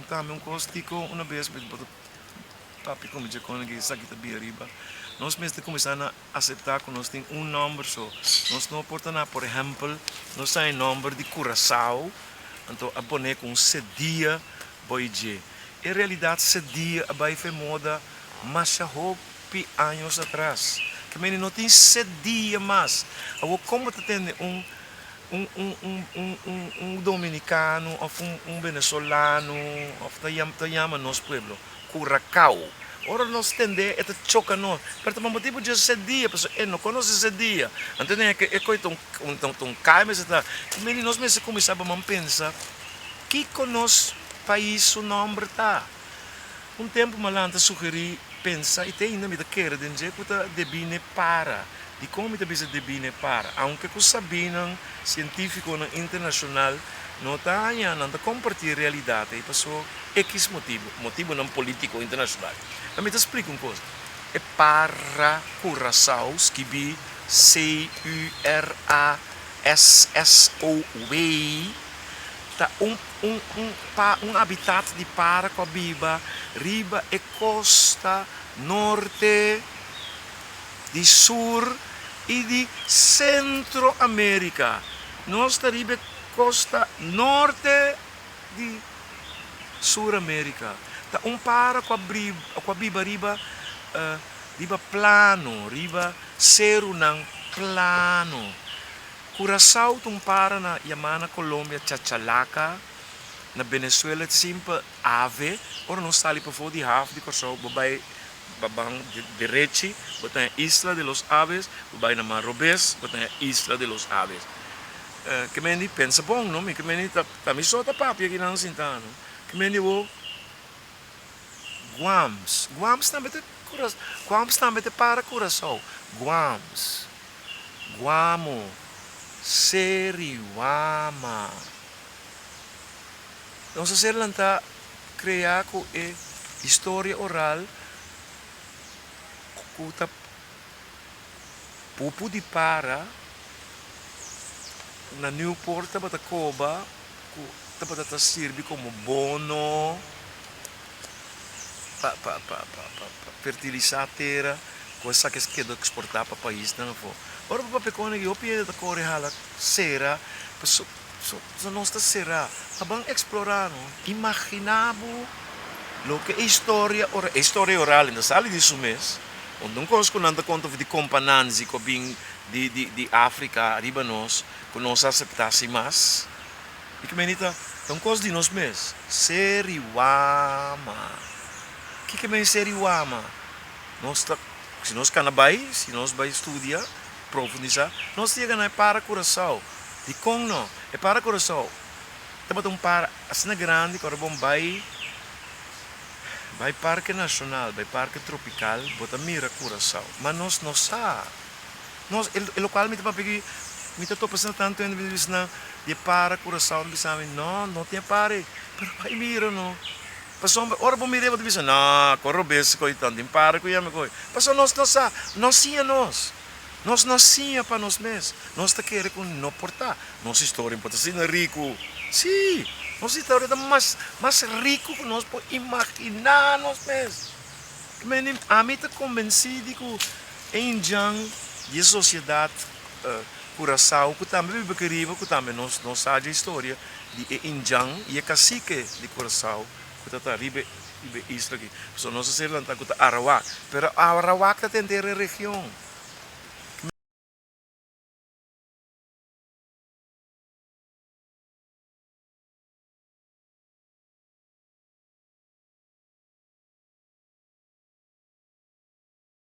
Tambe un kos tiko una bes mi bo ta papia ku mi dje kon aki esaki ta bira riba. Nos mester kuminsá na aseptá ku nos tin un nòmber so. Nos no por ta na, por ehèmpel, nos ta e nòmber di Curaçao, anto a pone ku un sedia boi dje. En realidat sedia a bai fe moda masha hopi años atras. Ke mende no tin sedia mas. Awor kon bo ta tende un un un un un un un dominicano of un un venezolano of ta yama ta yama nos pueblo Curacao. Ora nos tende e ta choca nos, pero ta pa motibu dje sedia, pasobra e no conoce sedia. Anto den e coy ta un ta un cay mester ta. Meni nos mester cuminsa pa man pensa kico nos pais su nomber ta. Un tempu Malan ta sugerí pensa i te ainda mi ta kere den dje ku ta debí n'e para. Dikon mi ta bisa debí n'e para? Aunke ku sabínan sientífikonan internashonal no ta haña nan ta kompartí e realidat ei paso ekis motibu, motibunan polítiko internashonal. Ma mi ta splika un kos, e para Curacao skibí C-U-R-A-S-S-O-W ta un un un pa un habitat di para ku a biba riba e kosta norte di sur i di Sentro Amerika. Nos ta riba e kosta norte di Sur Amerika. Ta un para ku a ku a biba riba riba plano, riba serunan plano. Curaçao ta un para na yamá na Colombia chachalaca, na Venezuela simpel ave. Ora nos sali pafó di haf di Kòrsou bo bai pa ban derechi bo ta haña Isla de los Aves, bo bai na man robes bo ta haña Isla de los Aves. Ke men di pensa bon no, mi ke men di ta mi so ta papia kinan sinta no. Ke men di bo Guams, Guams tambe ta Guams tambe ta para Curaçao, Guams. Guamo, Seriwama. Nos a ser lantá kreá ku e historia oral ku ta pupu di para na Newport tabata koba ku tabata ta sirbi komo bono. Pa pa pa pa pa fertilisá tera ku esaki a keda eksportá pa paisnan afó. Ora bo papia kon aki hopi hende ta kore hala sera paso so so nos ta será. A ban eksplorá no. Imaginá bo loke e historia ora e historia oral no sali di su mes. Unda un kos ku nan ta konta di Kompa Nanzi ku a bin di di di Afrika riba nos ku nos a aseptá sin mas. I ku meni ta ta un kos di nos mes. Seriwama. Kiko men seriwama? Nos ta, si nos kana bai, si nos bai studia, profundisá, nos ta yega na e para Curaçao. Dikon no? E para Curaçao tabata un para asina grandi ku ora bo bai bai Parke Nashonal, bai Parke Tropikal, bo ta mira Curaçao. Ma nos no sa. Nos, e lokual mi ta papia aki, mi ta topa asina tantu hende mi ta bisa nan di e para Curaçao, mi bisa mi, no, no tin e para ei, pero bai mira no. Pasobra ora bo mira ei bo ta bisa, no, kon robes koe tan tin para ku yami koe. Pasobra nos no sa, no siña nos. Nos no siña pa nos mes. Nos ta kere ku no por ta. Nos historia por ta asina riku. Sí, nos historia ta mas, mas riku ku nos por imaginá nos mes. Ami ta konbensí di ku e indjan di e sosiedat Kurasao ku tambe biba aki riba ku tambe nos no sa dje historia di e indjan i e kasike di Kurasao ku ta ta riba e isla aki. Pasobra nos a ser lantá ku ta Arawak, pero Arawak ta tenter e region.